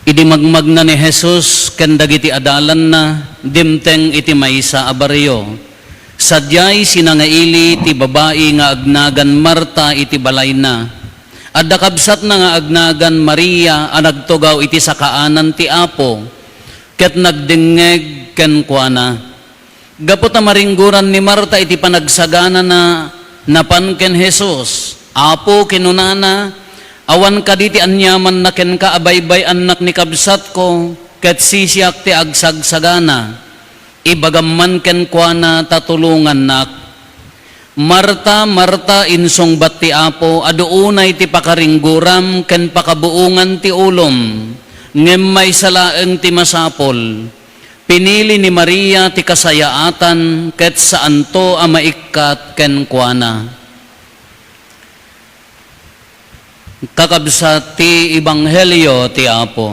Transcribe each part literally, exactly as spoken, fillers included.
Idi magmagna ni Jesus ken dagiti adalanna, dimteng iti maysa a barrio. Sadiay sinangaili ti babai nga agnagan Marta iti balayna. Adda kabsatna nga agnagan Maria a nagtugaw iti sakaanan ti Apo, ket nagdengngeg kenkuana. Gapu ta maringguran ni Marta iti panagsaganana, napan ken Jesus. "Apo," kinunana, "awan kadi ti aniamanna kenka a baybay-annak ni kabsatko, ket sisiak ti agsagsagana. Ibagam man kenkuana ta tulongannak." "Marta, Marta," insungbat ti Apo, "adu unay ti pakaringguram ken pakabuongan ti ulom, ngem maysa laeng ti masapul. Pinili ni Maria ti kasayaatan ket saanto a maikkat kenkuana." Kakabsat ti Ebanghelio ti Apo.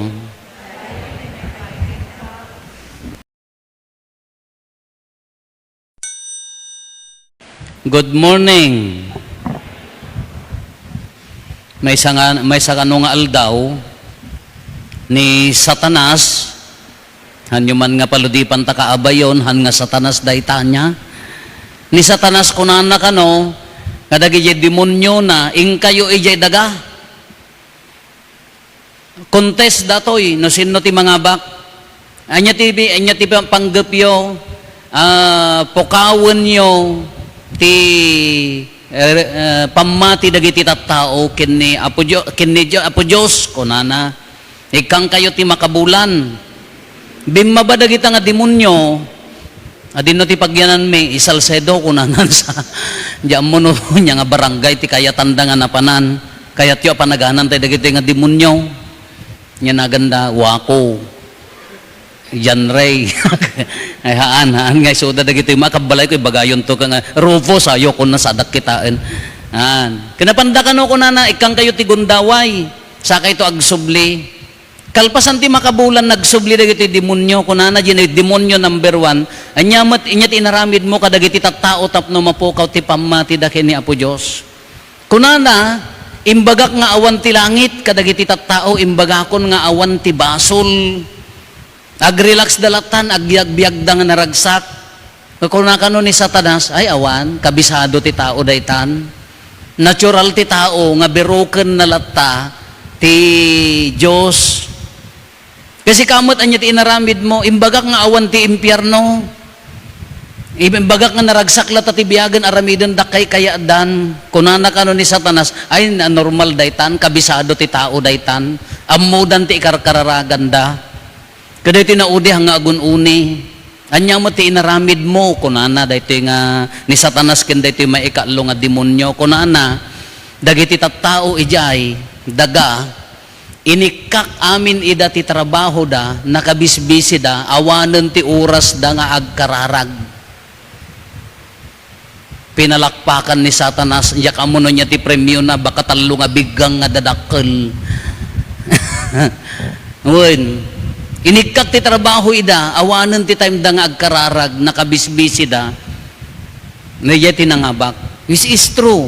Good morning. Maysa nga, maysa kano nga aldaw ni Satanas, hanyo man nga paludipan ta kaabayon, han nga Satanas dayta nia. Ni Satanas kunana kano, nga dagiti demoniona, "Inkayo idiay daga." Contest datoy, no sinno ti mangabak. Ania ti bi-, ania ti pa-, panggepyo, ah, pukawenyo ti, eh, eh, pammati dagiti tattao ken ni Apo Dio-, ken ni Dio-, Apo Dios, kunana. Ikkankayo ti makabulan. Bimmaba dagita nga demonio, "Adinno ti pagyananmi?" "Salcedo," kunana sa, di ammo no nia nga barangay ti kayatanda nga napanan. "Kayatyo a panaganantayo dagitoy nga demonio?" Nia naganda, "Waco." John Ray. Ay, haan, haan nga isuda dagitoy makabbalayko, ibagayonto ka nga, "Rufus, ayo," kunana, "Sadak kitaen." Haan. Kinapanda kano, kunana, "Ikkankayo ti gundaway, sakayto agsubli." Kalpasan ti makabulan, nagsubli dagitoy demonio, kunana, "Diay demonio number one." Ania met, ania ti inaramidmo kadagiti tattao tapno mapukaw ti pammatida ken ni Apo Dios? Kunana, "Imbagak nga awan ti langit kadagiti tattao, imbagakon nga awan ti basol." Agrelaxda lattan, agbiagbiagda nga naragsak. Kuna kano ni Satanas, "Ay, awan, kabisado ti tao daytan. Natural ti tao nga birokenna latta ti Dios." Kasi ka met, ania ti inaramidmo? "Imbagak nga awan ti impierno. Imbagak nga naragsak latta ti biagen aramiden dakay kayatdan." Kunana kano ni Satanas, "Ay, na-, normal daytan, kabisado ti tao daytan. Ammodan ti ikarkararaganda." Kadaytoy naudihang nga agun-uni. "Ania met ti inaramidmo?" kunana daytoy nga ni Satanas ken daytoy maikaallo nga demonio. Kunana, "Dagiti tattao idiay daga, inikkak amin ida ti trabahoda, nakabisbisida, awanen ti orasda nga agkararag." Pinalakpakan ni Satanas, diak ammo no ania ti premiona, baka tallo nga biggang nga dadakkel. Wen, inikkak ti trabaho ida, awanen ti time da nga agkararag, nakabisbisida. No, iya ti nangabak. Which is true.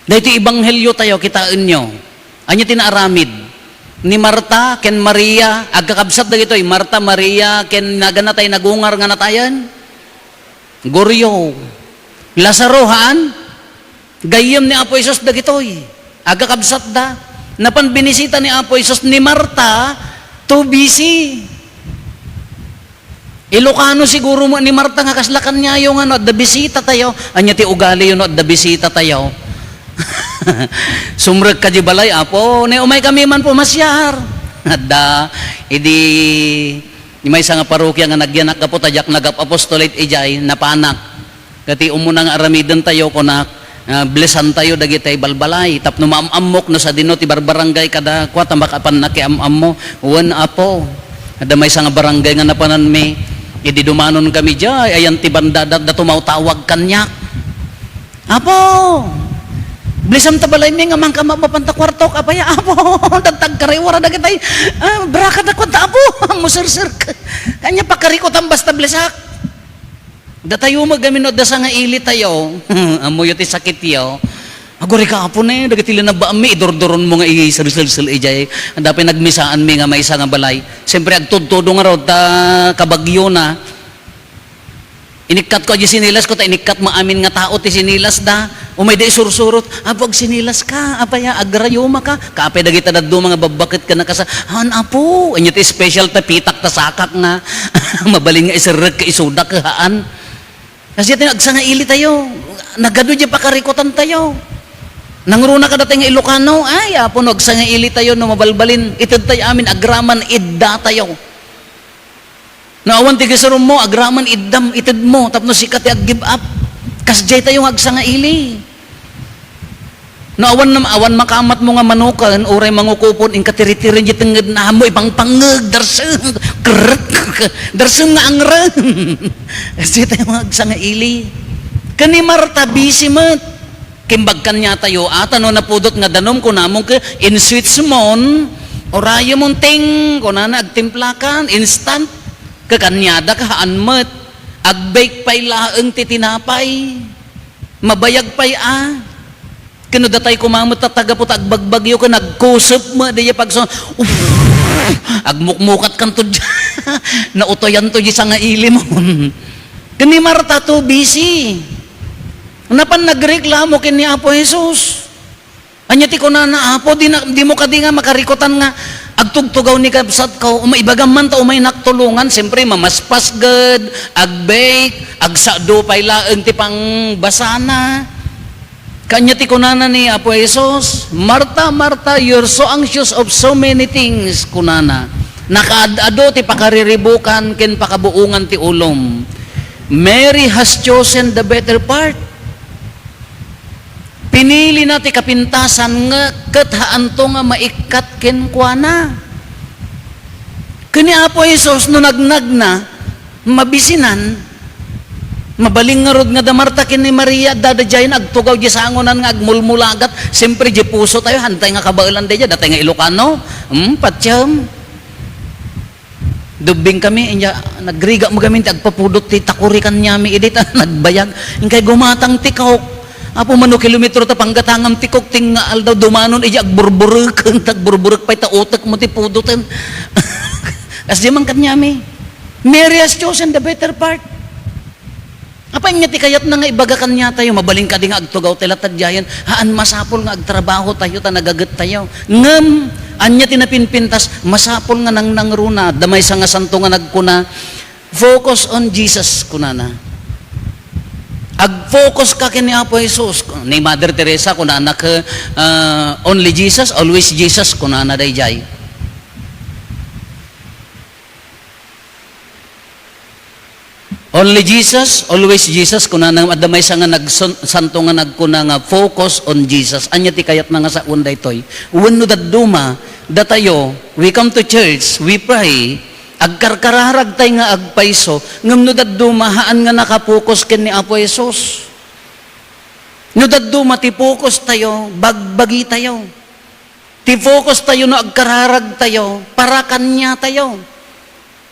Daytoy ebanghelio tayo, kitaenyo. Ania ti naaramid ni Marta ken Maria, agkakabsat dagitoy, Marta, Maria, ken nagana tay nagungar nga natayen? Goryo. Lazaro, haan? Gayyem ni Apo Jesus dagitoy. Agkakabsatda. Napan binisita ni Apo Jesus ni Marta, too busy. Ilocano siguro met ni Marta nga kasla kaniayo nga no adda bisita tayo. Ania ti ugaliyo no adda bisita tayo? Sumrek ka di balay, "Apo, ne umaykami man pumasiar." Adda, idi, di maysa nga parokia nga nagyanak gapu ta diak nagap-apostolate idiay, napanak. Ket ti umuna nga aramiden tayo, kunak, ah, blessan tayo dagiti balbalay. Tapno maam-ammok no sadino ti barbarangay kada kua, ta makapan nakiam-ammo. Wen, Apo. Adda maysa nga barangay nga napananmi. Idi dumanon kami diay, ayan ti banda, da, da tumawtawag kaniak. "Apo! Blessam ta balaymi nga mangka mapanta kuartok." "Apay, Apo?" "Dagtag kariwara dagitay, ah, brakada," kuanta, "Apo." Ammo serserk. Kanya pakarikutan basta blessak. Datayo met gamin no adda sangaili tayo. Ammoyo ti sakityo. Agurika, Apo, ne, dagiti linabaanmi, idurduronmo nga iserselser idiay. Anda pay nagmisaanmi nga maysa nga balay. Siyempre, agtudtudo ngarud ta kabagyona. Inikkatko idiay sinilasko, ta inikkatmo amin nga tao ti sinilasda. Umayda isursurot, "Apo, agsinilaska, apay a, agrayomaka." Kaapay dagita dadduma nga babbaket ken nakasa, "Haan, Apo." Ania ti special ta pitak ta sakak nga mabalin nga iserrek ket isudak, haan. Kasdiay ti agsangaili tayo. Nagadu diay pakarikutan tayo. Nangruna kadatayo nga Ilocano, ay, Apo, no agsangaili tayo, no mabalbalin, ited tayo amin, agraman idda tayo. No awan ti gisarummo, agraman iddam, itedmo, tapno sika ti ag-give up. Kasdiay tayo nga agsangaili. No awan nam-, awan makamatmo nga manoken, uray mangukupon, inka tiritiri diay tengngedna, ammo ipangpangngeg, darsem, krrrk, darsem nga angrem. Kasdiay tayo nga agsangaili. Ken ni Marta, busy met. Kimbag kaniatayo, a, ta no napudot nga danum, kunamon ket, "In sweets mon, urayemon ting," kunana, "agtimplakan, instant." Ket kaniada ket haan met, "Agbake pay laeng ti tinapay." Mabayag pay a. Ken no datay koma met tatta gapu ta agbagbagyo ken nagkusep met, diay pagsa-, uff, agmukmukatkanto diay. Nautoyanto diay sangaili mo. Ken ni Marta too busy. Napan nagreklamo ken ni Apo Jesus. Ania ti kunana, "Apo, di na, dimo kadi nga makarikutan nga agtugtugaw ni kabsatko? Uma-, ibagam man ta umaynak tulongan." Siyempre, mamaspasged, agbake, agsado pay laeng ti pangbasana. Kaniana ti kunana ni Apo Jesus, "Marta, Marta, you're so anxious of so many things," kunana. "Nakaad-adu ti pakariribukan ken pakabuongan ti ulom. Mary has chosen the better part." Pinilina ti kapintasan nga ket haanto nga maikkat kenkuana. Ken ni Apo Jesus, no nagnagna, mabisinan, mabalin ngarud nga da Marta ken ni Maria, adda daydiay nga agtugaw diay sangonan nga agmulmulagat. Siyempre, diay puso tayo, haantay nga kabaelan daydiay, datay nga Ilocano. Hmm, patiem. Dubbing kami, inya, nagriga mo kami, ti agpapudot ti takuri kaniami, idi ta nagbayag. Inkay gumatang ti Coke. Apo, mano kilometro ta panggatangam ti Coke, ting nga aldaw, dumanon, idiay agburbureken, ta agburburek pay ta utek mo ti pudoten. Kasdiay man kaniami. Mary has chosen the better part. Apay ania ti kayatna nga ibaga kaniatayo? Mabalin kadi nga agtugaw ti latta daydiayen? Haan, masapul nga agtrabaho tayo ta nagaget tayo. Ngem, ania ti napinpintas? Masapul nga nangnangruna. Adda maysa nga santo nga nagkuna, "Focus on Jesus," kunana. "Ag-focus ka ken ni Apo Jesus." Ni Mother Teresa, kunana ket, ah, "Only Jesus, always Jesus," kunana daydiay. "Only Jesus, always Jesus," kunana, adda maysa nga nagsun-, santo nga nagkuna nga, "Focus on Jesus." Ania ti kayatna nga sawen daytoy? Wenno dadduma, datayo, we come to church, we pray, agkarkararagtay nga agpayso, ngem no dadduma, haan nga nakapokus ken ni Apo Jesus. No dadduma ti focus tayo, bagbagi tayo. Ti focus tayo no agkararag tayo, para kaniatayo.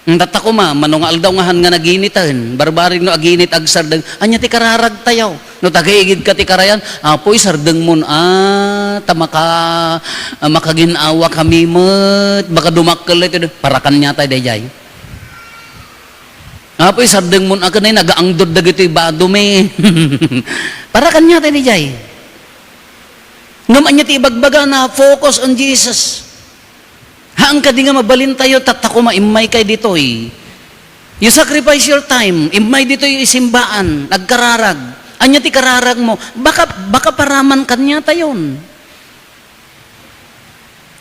Tatta koma, mano nga aldaw nga haan nga naginiten, barbareng no aginit agsardeng, ania ti kararag tayo? No tagaigid ka ti karayan, "Apo, isardeng mon, a, ta maka-, a, makagin-awa kami met, baka dumakkel iti," para kaniatayo daydiay. "Apo, isardeng mon, a, ken ay nagaangdod dagitoy bado mi." Para kaniatayo daydiay. Ngem ania ti ibagbagana, "Focus on Jesus." Haan kadi nga mabalin tayo, tatta koma, immay kay ditoy. You sacrifice your time, immay ditoy isimbaan, agkararag. Ania ti kararag mo? Baka, baka paraman kaniatayon.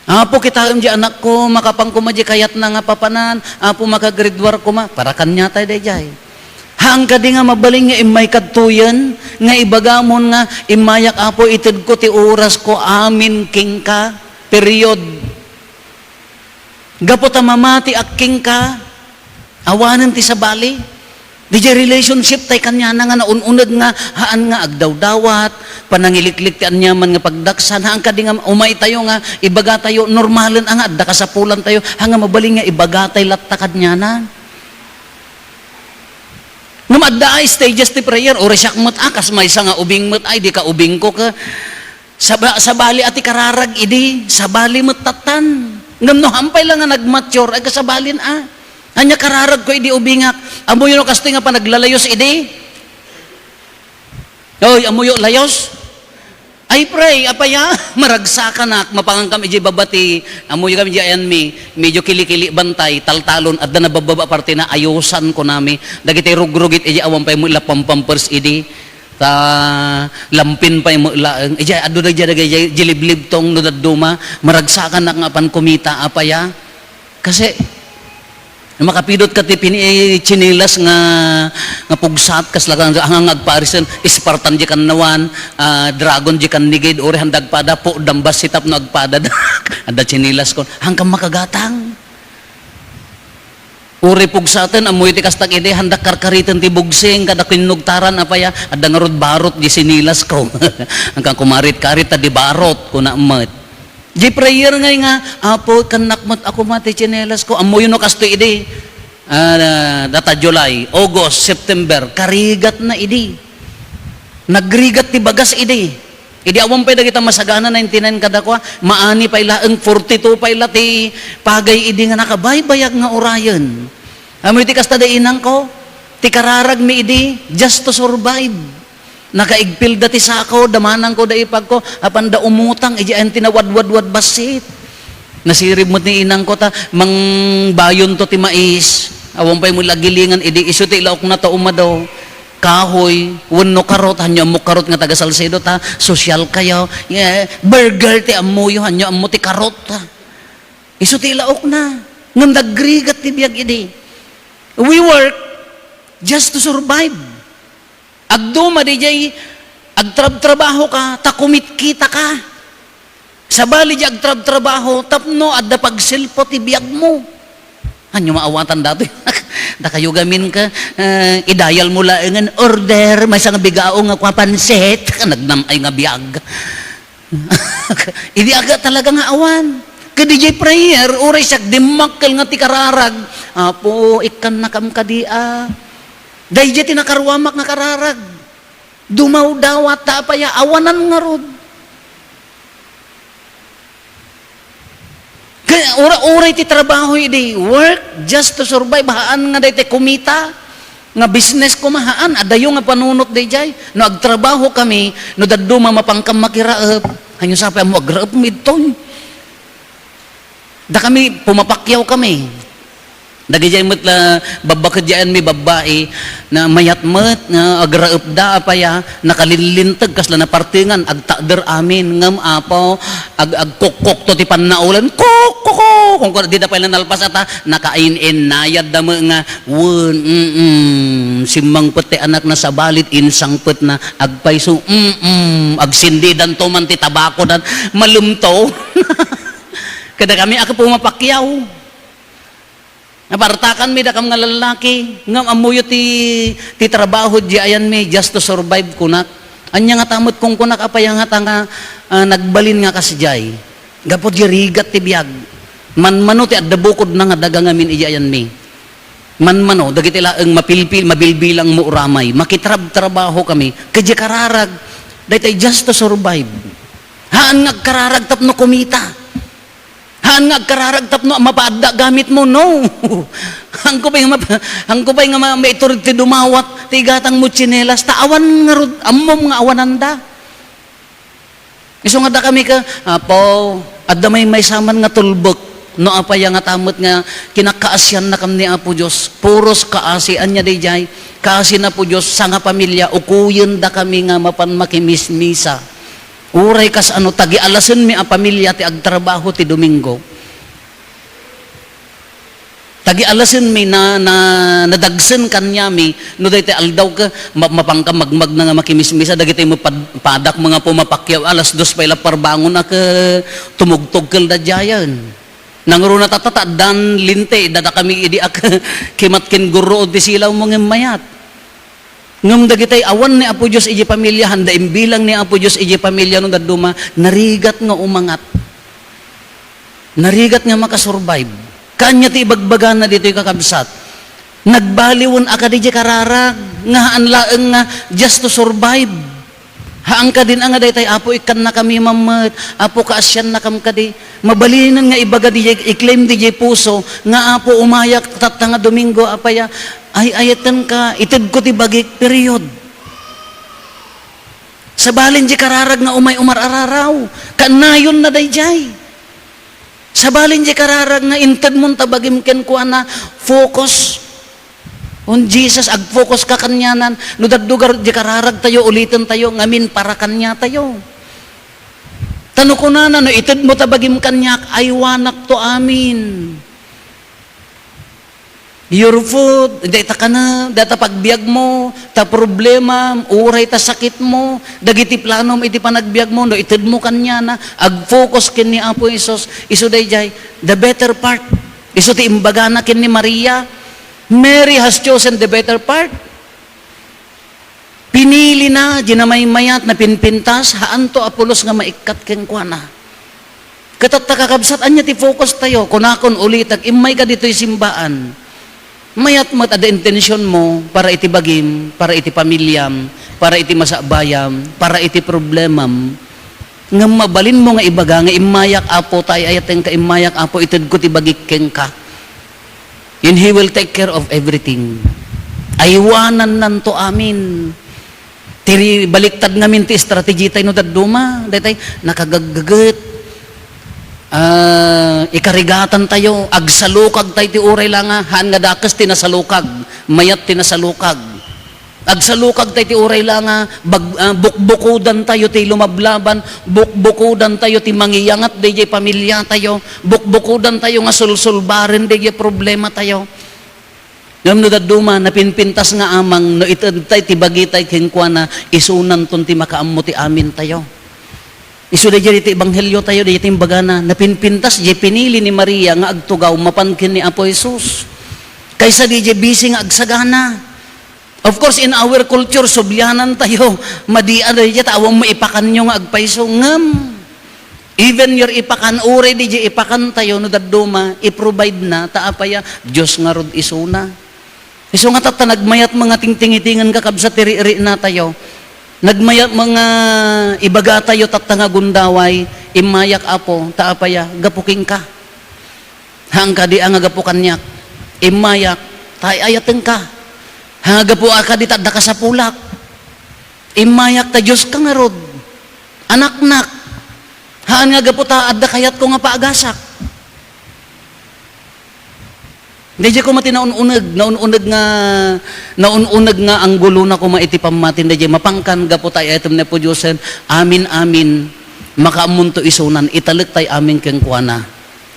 "Apo, kitaem di anakko, makapan koma di kayatna nga papanan. Apo, makagraduar koma." Para kaniatayo daydiay. Haan kadi nga mabalin nga immay kadtoyen, nga ibagamon nga, "Immayak, Apo, itedko ti orasko amin kenka." Period. Gapu ta mamatiak kenka, awanen ti sabali. Diay relationship tay kaniana nga naun-uneg nga haan nga agdawdawat, panangiliklik ti aniaman nga pagdaksan, haan kadi nga umay tayo nga ibaga tayo, normalen a nga adda kasapulan tayo, haan nga mabalin nga ibaga tay latta kaniana. Ngem adda a stages ti prayer, uray siak met a, kas maysa nga ubing met ay, di ka ubingko ka. Saba-, sabali a ti kararag idi, sabali met tattan. Ngem no hampay la nga nagmature, ay kasabalin a. Ania kararag ko idi ubingak, ammoyo no kastoy nga panaglalayos idi? Oy, ammoyo layos? I pray, apaya, maragsakanak, mapangan kam iji babati, ammoyo kam iji ayanmi, medyo kilikili bantay, taltalon, adda nababbaba partina, ayosan kunami, dagiti rugrugit iji awan pay met la pampampers idi, ta lampin pay met laeng. Ija, adu da ija dagiti jiliblibtong no dadduma, maragsakanak nga apan kumita, apaya. Kasi, makapidot ka ti pini-, tsinelas nga, nga pugsat, kasla ka, nga, nga agparisen, Spartan di kannawan, ah, Dragon di kannigid, uri han dagpada, po, dambas sitap no agpada, adda tsinelas kon, hangkan makagatang. Uri pugsaten, ammoyo ti kastak idi, handa karkariten ti bugsing, kada kinnugtaran, apaya, adda ngarud barot di sinilas ko. Angkan kumarit-karit ta di barot, kuna met. Di prayer ngay nga, "Apo, kannak met ako mati tsinelas ko." Ammoyo no kastoy idi. Ah, data July, August, September, karigat na idi. Nagrigat ti bagas idi. Idi awan pay dagita masagana, ninety-nine kadakua, maani pay laeng, forty-two pay la ti pagay idi nga nakabaybayag nga urayen. Ammo iti kasta da inang ko, ti kararag mi idi, just to survive. Nakaigpil da ti sako, damanang ko da ipag ko, apan da umutang, idi ayan ti nawadwadwad bassit. Nasirib met ni inang ko ta, mangbayon to ti mais. Awan pay mo lagilingan, idi isu ti ilaok na ta umadaw. Kahoy, wenno karot, hanyo ammo karot nga taga Salcedo ta, sosyal kayo. Yeah, burger ti ammoyo, hanyo ammo ti karot ta. Isu ti ilaokna. Ngem nagrigat ti biag idi. We work just to survive. Agduma didiay agtrabtrabaho ka, ta kumitkita ka. Sabali di agtrabtrabaho, tapno adda pagsilpo ti biagmo. Hanyo maawatan datoy. Dakayo gamin ka, eh, idayal mo laengen order, maysa nga bigao nga kua pansit. Nagnam-ay nga biag. Idi aga talaga nga awan. Kadi jay prayer, uray siak dimmakkel nga ti kararag. Apo, ikkannakam kadi a. Dayjay ti nakaruamak nga kararag. Dumawdawat ta apaya, awanan ngarud. Kaya ura-, uray ti trabaho idi, work just to survive. Haan nga dayta kumita, nga business ko mahaan, adayo nga panunot dayjay. No agtrabaho kami, no dadduma mapankam makiraep, hanyo sapay ammo agraep mi idtoy. Da kami, pumapakyaw kami. Dagijay met la, babba-, kadjay mi babbai, na mayat met, nga agraepda, apaya, nakalinlinteg, kasla napartengan, agtakder amin, ngem apo, ag-, agkukkok to ti pannaolan, kok, kok, kok, kung kun-, di da pay la nalpas ata, nakain-innayad da met nga, wen, mm, simmangpet ti anak na sabalit, insangpet na, agpayso, mm, agsindidan to man ti tabako dan, malem to. Kada kami, ako pumapakyaw. Napartakan mi dakam nga lallaki, ngem ammoyo ti, ti trabaho di ayan mi, just to survive kunak. Anya nga ta met kung kunak, apay nga ta nga, ah, nagbalin nga kasdiay. Gapu di rigat ti biag. Manmano ti adda bukod na nga daga ngamin idi ayan mi. Manmano, dagiti laeng mapilpil, mabilbilang mo uramay. Makitrab-trabaho kami. Kadi kararag, daytay just to survive. Haan nga agkararag tapno kumita. Haan nga agkararag tapno mapaadda gamit mo, no. Hangko pay nga map-, hangko pay nga ma-, maiturog ti dumawat, ti igatang mo tsinelas, ta awan ngarud, ammom nga awananda. Isu nga da kami ka, Apo, adda may maysaman nga tulbek, no apay nga ta met nga kinakaasiannakam ni Apo Dios, puros kaasi, anya dayjay, kaasi na Apo Dios, sangapamilya, ukuyen da kami nga mapan makimismisa. Uray kas ano, tagialasenmi a pamilya ti agtrabaho ti Domingo. Tagialasenmi na, na, nadagsen kaniami, no daytoy aldaw ka, ma-, mapanka magmagna nga makimismisa, dagitoy mo pad-, padak mga pumapakyaw, alas dos pay la parbangon a ka tumugtog kel dadyayan. Nangruna tatta, ta addan linte, dada kami idi ak kimat ken gurruod ti silaw mo ngem mayat. Ngem dagitay awan ni Apo Dios iti pamilya, handa imbilang ni Apo Dios iti pamilya no dadduma, narigat nga umangat. Narigat nga makasurvive. Kanya ti ibagbagana ditoy kakabsat. Nagbaliwen a kadi di kararag, nga haan laeng nga just to survive. Haan kadin a nga daytay, "Apo, ikkannakami mammet. Apo, kaasiannakam kadi." Mabalinen nga ibaga di, i-claim di puso nga, "Apo, umayak tatta nga Domingo, apay a, ay-ayatenka, itedko ti bagik," period. Sabalin di kararag nga umay umar-araraw, kaannayon na dayjay. Sabalin di kararag nga intedmon ta bagim kenkuana, focus on Jesus, ag-focus ka kanianan. No daddua garud di kararag tayo, uliten tayo, ngamin para kania tayo. Ta no kunana, "No itedmo ta bagim kaniak, aywanakto amin." Your food, dayta kana, dayta pagbiagmo, ta problema, uray ta sakitmo, dagiti planom iti panagbiagmo, no itedmo kaniana, ag-focus ken ni Apo Jesus, isu dayjay, the better part. Isu ti imbagana ken ni Maria, "Mary has chosen the better part." Pinilina, di namaymayat, napinpintas, haanto a pulos nga maikkat kenkuana. Ket tatta, kakabsat, ania ti focus tayo? Kunakon, ulitek, immay ka ditoy simbaan. Mayat met adda intention mo para iti bagim, para iti pamilyam, para iti masabayam, para iti problemam. Ngem mabalin mo nga ibaga nga, "Immayak, Apo, ta ay-ayatenka, immayak, Apo, itedko ti bagik kenka." And He will take care of everything. Aywanannanto amin. Ti baliktad ngamin ti strategy tayo no dadduma. Daytay, nakagaggaget. Ah, ikarigatan tayo. Agsalukag tayo ti uray la nga. Haan nga dakes ti nasalukag. Mayat ti nasalukag. Agsalukag tayo ti uray la nga bag-, ah, bukbukodan tayo ti lumablaban, bukbukodan tayo ti mangiyangat dayjay pamilia tayo, bukbukodan tayo nga sulsulbaren dayjay problema tayo. Ngem no dadduma, napinpintas nga amang, no ited tay ti bagitay kenkuana, isunanton ti makaammo ti amin tayo. Isu dayjay ti ebanghelio tayo, dayjay ti imbagana, napinpintas jay pinili ni Maria nga agtugaw mapan ken ni Apo Jesus. Kaysa dayjay busy nga agsagana. Of course, in our culture, sublianan tayo. Madi a dayjay, ta awan mo ipakanyo nga agpayso. Ngem, even your ipakan, uray dayjay ipakan tayo, no dadduma, i-provide na, ta apaya, Dios ngarud isuna. Isu nga tatta, nagmayat nga tingtingitingen, kakabsat, ti ri-, ri-, na tayo. Nagmayat nga ibaga tayo, tatta nga gundaway, "Immayak, Apo, ta apaya, gapu kenka." Haan kadi a nga gapu kaniak, immayak, ta ay-ayatenka. Haan nga gapu a kadi ta adda kasapulak, immayak ta Dioska ngarud, anaknak. Haan nga gapu ta adda kayatko nga paagasak. Dayjay koma ti naun-uneg, naun-uneg nga, naun-uneg nga anggulona koma iti pammati, dayjay mapankan gapu ta ay-ayatem ni Apo Diosen, amin, amin, makaammonto isunan, italek tay amin kenkuana.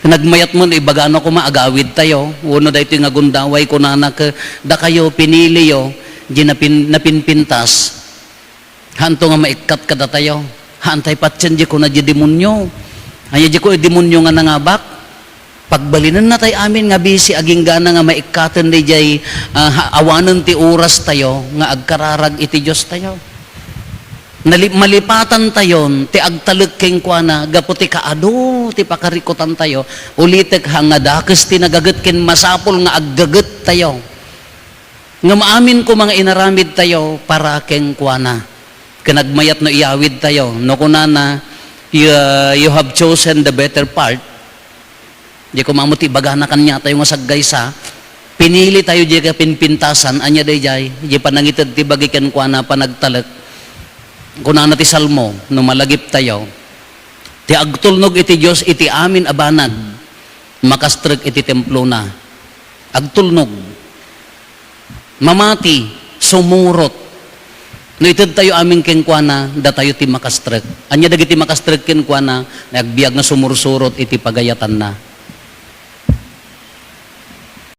Nagmayat met, ibagana koma, agawid tayo. Wenno daytoy nga gundaway, kunana ket, "Dakayo, piniliyo, di napin-, napinpintas." Haanto nga maikkat kadatayo. Haan tay patien di kuna di demonio. Ania di kuna demonio nga nangabak? Pagbalinenna tay amin nga bisi, aginggana nga maikkaten dayjay, ah, ha-, awanen ti oras tayo nga agkararag iti Dios tayo. Nali-, malipatan tayon ti agtalek kenkuana gapu ti kaadu ti pakarikutan tayo. Ulitek ha, nga dakes ti nagaget ken masapul nga aggaget tayo. Ngem amin koma nga inaramid tayo para kenkuana. Ken nagmayat no iyawid tayo, no kunana, "You, you have chosen the better part." Di ko maammo ti ibagana kaniatayo nga saggaysa. Pinili tayo di kapinpintasan, ania dayjay, di panangited ti bagi kenkuana, panagtalek. Kunana ti Salmo, no malagip tayo, "Ti agtulnog iti Dios iti amin a banag, makastrek iti templona." Agtulnog. Mamati, sumurot. No ited tayo amin kenkuana, datayo ti makastrek. Ania dagiti makastrek kenkuana, nga agbiag nga sumursurot iti pagayatanna.